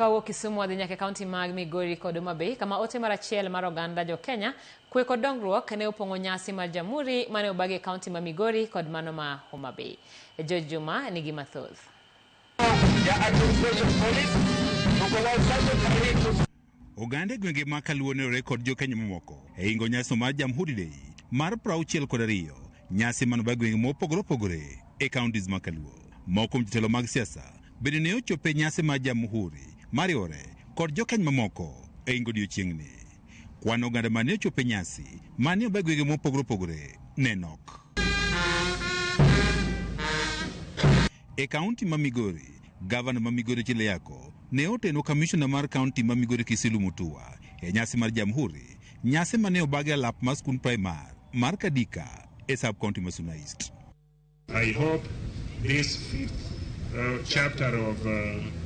Kawuok Kisumu wadhi nyaka e kaunti mag Migori kod Homa Bay kama ote mar achiel mar oganda jo Kenya kwe kod dongruok ne opong'o nyasi mar Jamhuri mane obagi e kaunti ma Migori kod mano ma Homa Bay. George Juma nigi mathoth. Oganda e gwenge ma Kaluo ne oriwore kod jokenya mamoko e ingo nyasi mar Jamhuri Day mar 62, nyasi mane obag e gwenge mopogore opogore e counties ma Kaluo. Moko kuom jotelo mag siasa bende ne ochopo e nyasi mar Jamhuri mariwore kod jokenya mamoko e ingo odiochieng'ni. Kwan oganda mane ochopo e nyasi mane obag e gwenge mopogore opogore ne nok. E kaunti ma Migori, gavana ma Migori Ochilo Ayacko ne oteno kamishona mar kaunti ma Migori Kisilu Mutua e nyasi mar Jamhuri, nyasi mane obag e alap mar skund primar mar Kadika e sub kaunti ma Suna East. I hope this fifth chapter of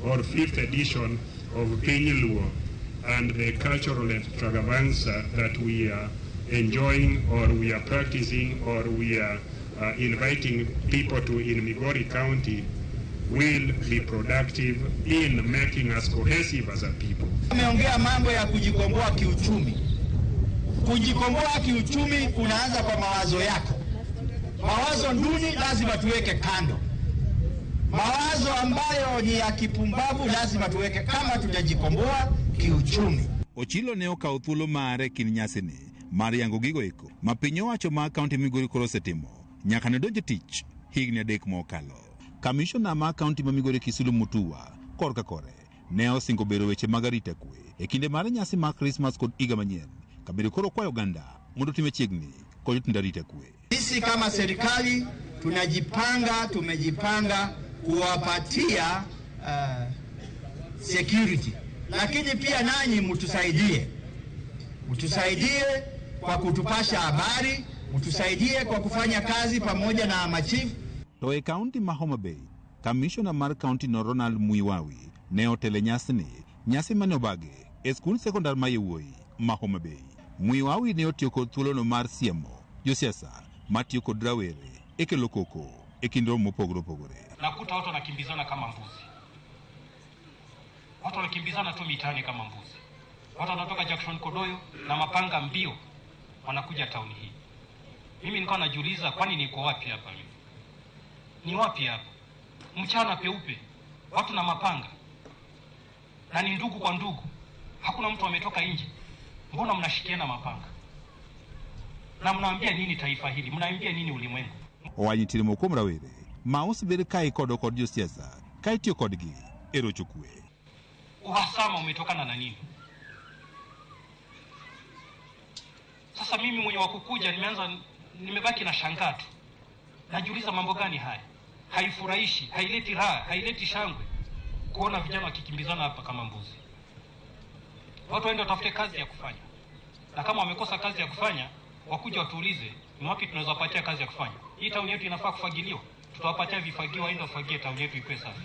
or fifth edition of Piny Luo and the cultural extravaganza that we are enjoying or we are practicing or we are inviting people to in Migori County will be productive in making us cohesive as a people. Ameongea mambo ya kujikomboa kiuchumi. Kujikomboa kiuchumi kunaanza kwa mawazo yako. Mawazo nduni lazima tuweke kando. Mawazo ambayo ni ya kipumbavu lazima tuweke kama tutajikomboa kiuchumi. Ochilo ne okawo thuolo mare kind nyasini mar yango gigo eko ma piny owacho ma kaunti Migori koro osetimo nyaka ne donj e tich higni 3 mokalo. Kamishona ma kaunti ma Migori Kisilu Mutua korka kore ne osingo bero weche mag arita kwe e kinde mar nyasi mar Krismas kod higa manyien, kabedo koro kwayo oganda mondo otim machiegni kod jotend arita kwe. Sisi kama serikali tunajipanga, tumejipanga kuwapatia security, lakini pia nanyi mtusaidie, mtusaidie kwa kutupasha habari, mtusaidie kwa kufanya kazi pamoja na machief. To e kaunti ma Homa Bay, kamishona mar kaunti no Ronald Muiwawi ne otelo e nyasini, nyasi mane obagi e skund sekondar ma yawuoyi ma Homa Bay. Muiwawi ne otiyo kod thuolono mar siemo josiasa matiyo kod rawere e kelo koko e kind romo mopogore opogore. Nakuta watu wanakimbizana kama mbuzi, watu wanakimbizana tu mitaani kama mbuzi, watu wanatoka Jackson Kodoyo na mapanga mbio wanakuja tauni hii. Mimi nilikuwa najiuliza, kwani niko wapi hapa mimi? Ni wapi hapa? Mchana peupe, watu na mapanga, na ni ndugu kwa ndugu, hakuna mtu ametoka nje. Mbona mnashikiana mapanga? Na mnaambia nini taifa hili? Mnaambia nini ulimwengu? Owacho nitiere moko kuom rawere ma osebed ka ikodo kod josiasa ka itiyo kodgi e rocho kwe. Uhasama umetokana na nini? Sasa mimi mwenye wa kukuja nimebaki na shangaa tu. Najiuliza mambo gani haya? Haifurahishi, haileti raha, haileti shangwe kuona vijana wakikimbizana hapa kama mbuzi. Watu waende watafute kazi ya kufanya. Na kama wamekosa kazi ya kufanya, wakuja watuulize ni wapi tunaweza kupatia kazi ya kufanya. Hii town yetu inafaa kufagiliwa. Tutawapatia vifagio waende wafagie town yetu ikuwe safi.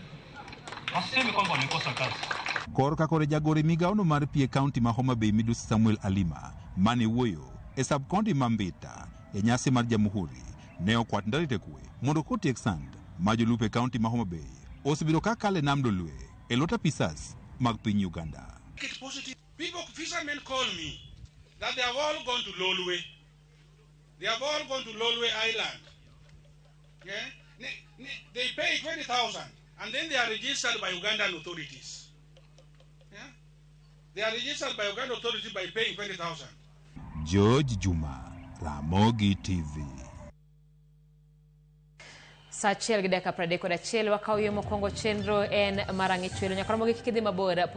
Wasiseme kwamba wamekosa kazi. Korka kore jagore migawono mar pi e kaunti ma Homa Bay midusi Samuel Alima mane wuoyo e sub county ma Mbita e nyasi mar Jamhuri ne okwat ndarite kwe mondo kotiek sand ma jolupo e kaunti ma Homa Bay osebedo ka kalo e nam Lolwe e lot apisas mag piny Uganda. People, fishermen call me that they have all gone to Lolwe. They have all gone to Lolwe Island. Yeah? They pay 20,000 and then they are registered by Ugandan authorities. Yeah? They are registered by Ugandan authorities by paying 20,000. George Juma, Ramogi TV. Saa 1:31 wakaw yo mokwongo chenro en mar ang'e chwelo nyaka romo gi kik idhi mabor.